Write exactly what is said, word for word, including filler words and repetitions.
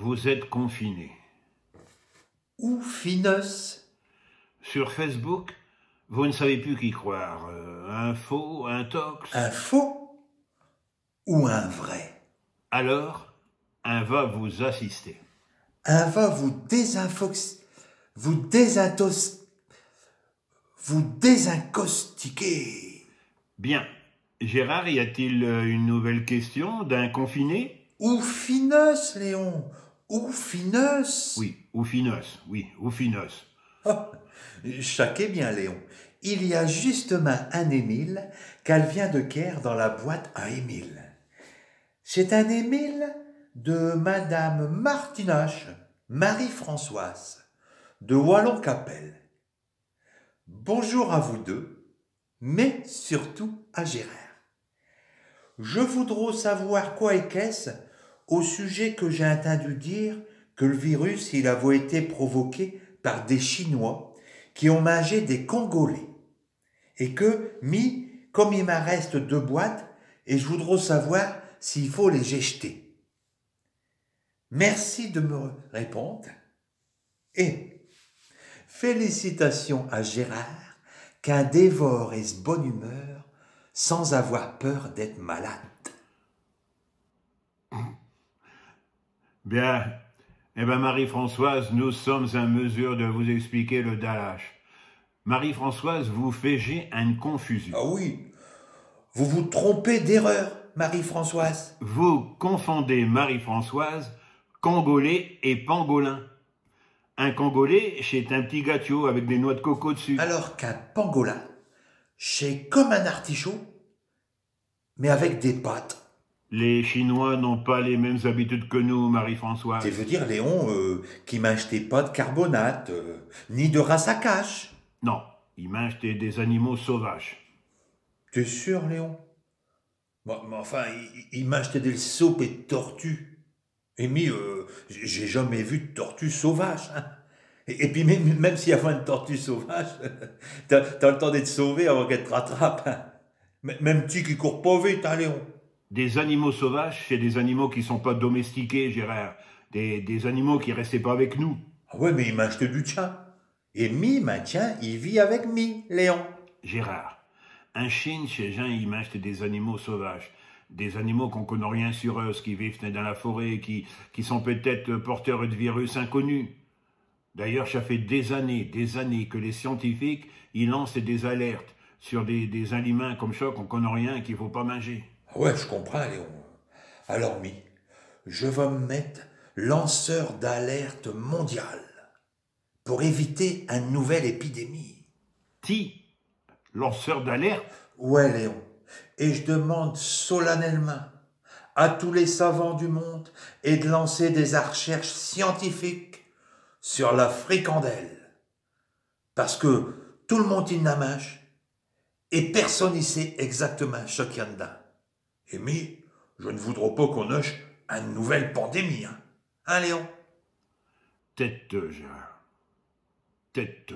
Vous êtes confiné. Ou fineuse. Sur Facebook, vous ne savez plus qui croire. Euh, un faux, un tox. Un faux ou un vrai ? Alors, un va vous assister. Un va vous désinfox... vous désintos... vous désincostiquer. Bien. Gérard, y a-t-il, euh, une nouvelle question d'un confiné ? Ou fineuse, Léon, ou fineuse. Oui, ou fineuse, oui, ou fineuse. Oh, ch'est bien, Léon. Il y a justemint un émile qu'al vient de quère dins la boîte à émiles. Ch'est un émile de Madame Martinache, Marie-Françoise, de Wallon-Capelle. Bonjour à vous deux, mais surtout à Gérard. Je voudros savoir quoi et qu'est-ce au sujet que j'ai intindu dire que l'virus, il avot été provoqué par des Chinois qui ont mingé des Congolais. Et que, mi, comme i m'in reste deux boîtes, et je voudros savoir s'i faut les jeter. Merci de me répondre. Et félicitations à Gérard, qu'in dévore es' bonne humeur sans avoir peur d'ête malate. Bien. Eh ben, Marie-Françoise, nous sommes in mesure de vous expliquer le dalache. Marie-Françoise, vous faigiez une confusion. Ah oui. Vous vous trompez d'erreur, Marie-Françoise. Vous confondez, Marie-Françoise, congolais et pangolin. Un congolais, ch'est un p'tit gâtiau avec des noix de coco dessus. Alors qu'un pangolin, ch'est comme un artichaut, mais avec des pattes. Les Chinois n'ont pas les mêmes habitudes que nous, Marie-Françoise. Te veux dire, Léon, euh, qu'i mingent pas d'carbonate, euh, ni d'race à cache ? Non, i mingent des, des animaux sauvages. T'es sûr, Léon ? Bon, mais enfin, i, i mingent des soupes et des tortues. Et mi, euh, j'ai, j'ai jamais vu d'tortue sauvage, hein. Et, et pis même, même s'i avot eune tortue sauvage, t'as, t'as l'temps d'ête sauvée avant qu'elle t'rattrape, hein. M-, même ti qui court pas vite, hein, Léon. Des animaux sauvages, ch'est des animaux qui sont pas domestiqués, Gérard. Des, des animaux qui restent pas avec nous. Ah ouais, mais i mingent du tchien. Et mi, min tchien, i vit avec mi, Léon. Gérard, in Chine, chés gins, i mingent des animaux sauvages. Des animaux qu'in connot rien sur eux, qui vivent dins la forêt, qui, qui sont peut-ête porteurs de virus inconnus. D'ailleurs, cha fait des années, des années que les scientifiques, i lancent des alertes sur des, des aliments comme cha qu'in connot rien, qu'il faut pas minger. Ah ouais, j'comprinds, Léon. Alors, mi, j'vas m'mette lanceur d'alerte mondial pour éviter eune nouvelle épidémie. Ti, lanceur d'alerte ? Ouais, Léon. Et j'demande solennellement à tous les savants du monde ed lancer des archerches scientifiques sur la fricandelle. Parce que tout l'monde i n'in minge et personne i sait exactemint cha qu'i a d'dins. Et mi, j'n'voudros pas qu'in euche eune nouvelle pandémie, hein. Hein, Léon ? Tais-te, Gérard. Tais-te.